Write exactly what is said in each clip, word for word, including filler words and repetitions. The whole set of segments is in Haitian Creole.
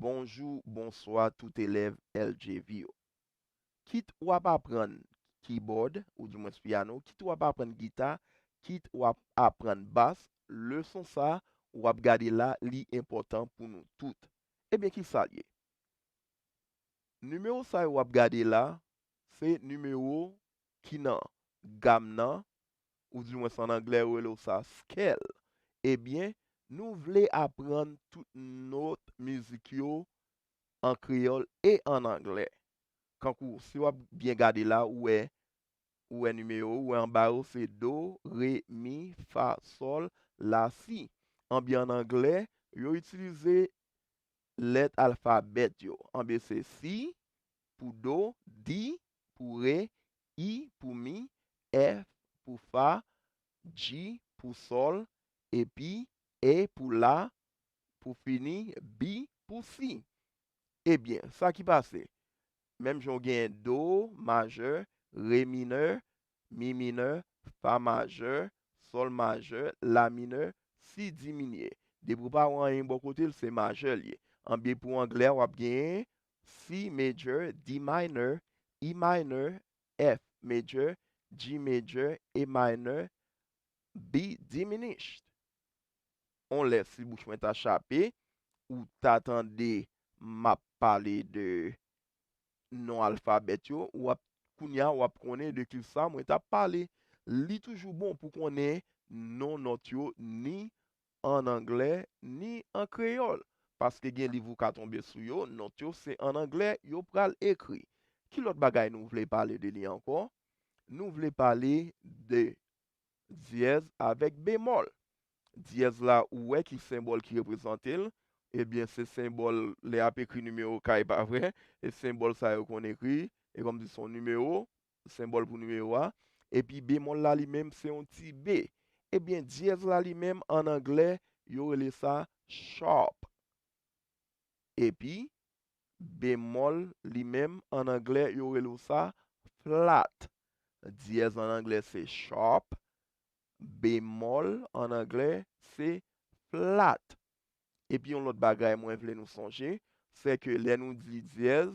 Bonjou, bonswa tout elèv L G V yo. Kit w ap aprann kibòd, oudimwens pyano, kit w ap aprann gita, kit w ap aprann bas, leson sa a w ap gade la, li enpòtan pou nou tout. Ebyen, kisa l ye? Nimewo sa yo w ap gade la, se nimewo ki nan gam nan, oudimwens ann anglè yo rele w sa scale. Ebyen, nou vle aprann tout nòt mizik yo an kreyòl e ann anglè. Kankou, si w ap byen gade la, ou wè, ou wè nimewo, ou wè anba yo se do, re, mi, fa, sòl, la, si. Anbyen ann anglè, yo itilize lèt alfabèt yo. Anbyen se C pou do, D pou re, I pou mi, F pou fa, G pou sòl, epi A pou la, pou fini, B pou si. Ebyen, sa ki pase? Menm jan w gen do majè, re minè, mi minè, fa majè, sòl majè, la minè, si diminye. Depi w pa wè anyen bò kote l, se majè l ye. Anbyen pou anglè a, w ap genyen C major, D minor, E minor, F major, G major, A minor, B diminished. On lè si bouch mwen ta chape, ou ta tande m ap pale de non alfabèt yo, w ap, kounye a w ap konnen de kisa mwen t ap pale. Li toujou bon pou konnen non nòt yo ni ann anglè ni an kreyòl, paske gen liv ou ka tonbe sou yo, nòt yo se ann anglè yo pral ekri. Ki lòt bagay nou vle pale de li ankò? Nou vle pale de dyèz avèk bemòl. Dyèz la, ou wè ki senbòl ki reprezante l? Ebyen, se senbòl lè y ap ekri nimewo kay, pa vre? E senbòl sa yo konn ekri, e kòmsi se yon nimewo, senbòl pou nimewo a. Epi bemòl la li menm, se yon ti B. Ebyen, dyèz la li menm, ann anglè, yo rele sa sharp. Epi, bemòl li menm, ann anglè, yo rele w sa flat. Dyèz ann anglè se sharp, bemòl ann anglè se flat. Epi yon lòt bagay mwen vle nou sonje, se ke lè nou di dyèz,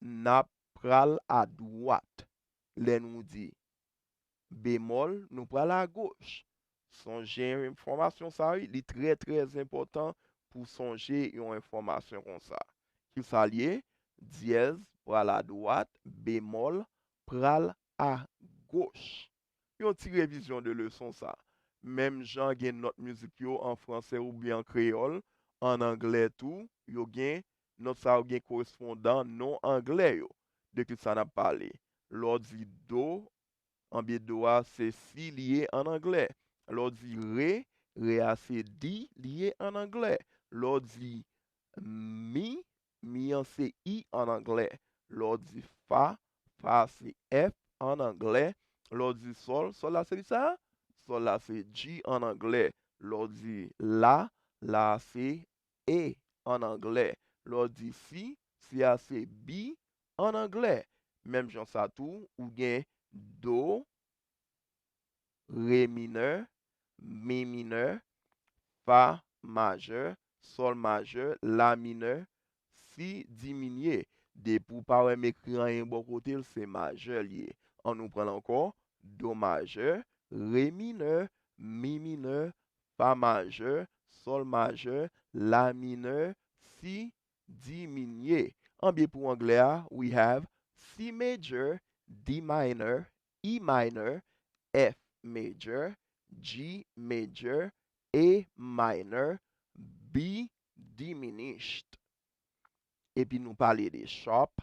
n ap pral adwat. Lè nou di bemòl, nou pral agoch. Sonje enfòmasyon sa a, wi, li trè, trè enpòtan pou sonje yon enfòmasyon konsa. Kisa l ye? Dyèz pral adwat, bemòl pral agoch. Yon ti revizyon de leson sa. Menm jan gen nòt mizik yo an fransè oubyen an kreyòl, ann anglè tou, yo gen, nòt sa yo gen korespondan non anglè yo. De ki sa n ap pale? Lè w di do, anbyen do a se si li ye ann anglè. Lè w di re, re a se di li ye ann anglè. Lè w di mi, mi an se i ann anglè. Lè w di fa, fa a se F ann anglè. Lè w di sòl, sòl la se kisa? Sòl la se G ann anglè. Lè w di la, la a se E ann anglè. Lè w di si, si a se B ann anglè. Menm jan sa tou, ou gen do, re minè, mi minè, fa majè, sòl majè, la minè, si diminye. Depi w pa wè m ekri anyen bò kote l, se majè l ye. Ann nou pran l ankò, do majè, re minè, mi minè, fa majè, sòl majè, la minè, si diminye. Anbyen pou anglè a, we have C major, D minor, E minor, F major, G major, A minor, B diminished. Epi nou pale de sharp,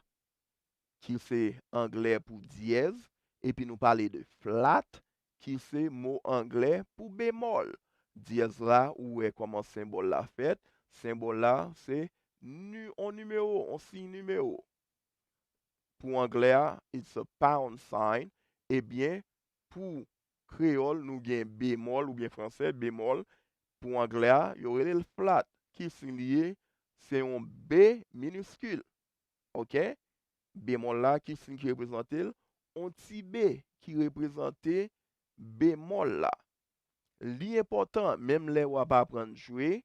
ki se anglè pou dyèz, epi nou pale de flat, ki se mo anglè pou bemòl. Dyèz la, ou wè kòman senbòl la fèt. Senbòl la, se ni-, on nimewo, on siy nimewo. Pou anglè a, it's a pound sign. Ebyen, pou kreyòl, nou gen bemòl oubyen fransè, bemòl. Pou anglè a, yo rele l flat. Ki siy li ye? Se yon B miniskil. Oke? Bemòl la, ki siy ki reprezante l? On ti B ki reprezante bemòl la. Li enpòtan, menm lè w ap aprann jwe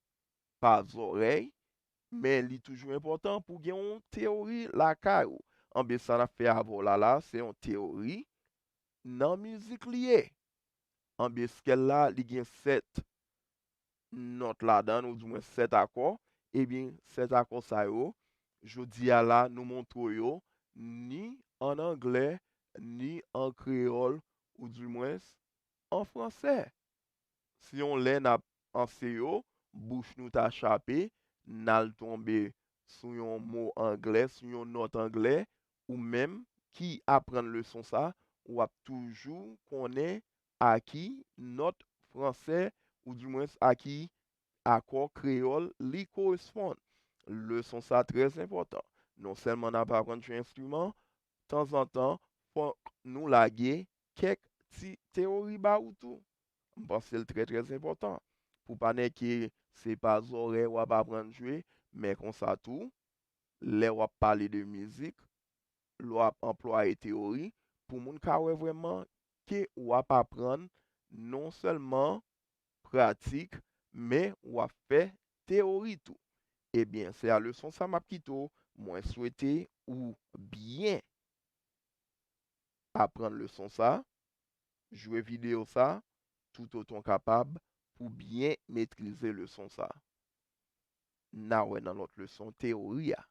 pa zòrèy, men li toujou enpòtan pou gen yon teyori lakay ou. Anben, sa n ap fè avè w la la, se yon teyori nan mizik li ye. Anben, eskèl la, li gen sèt nòt ladan l, oudimwen sèt akò. Ebyen, sèt akò sa yo, jodi a la, nou montre w yo ni ann anglè, ni an kreyòl, oudimwen an fransè. Si yon lè n ap anseye w, bouch nou ta chape, n al tonbe sou yon mo anglè, sou yon nòt anglè, ou menm ki aprann leson sa, w ap toujou konnen a ki nòt fransè, oudimwen a ki akò kreyòl li koresponn. Leson sa trè enpòtan. Non sèlman n ap aprann jwe enstriman, tanzantan, fòk nou lage kèk ti teyori ba ou tou. M panse l trè, trè enpòtan. Pou pa nèke se pa zòrèy w ap aprann jwe, men konsa tou, lè w ap pale de mizik, lè w ap anplwaye teyori, pou moun ka wè vrèman ke w ap aprann non sèlman pratik, men w ap fè teyori tou. Ebyen, se a leson sa m ap kite w. Mwen swete ou byen aprann leson sa, jwe videyo sa, toutotan w kapab pou byen metrize leson sa. N a wè nan lòt leson teyori a.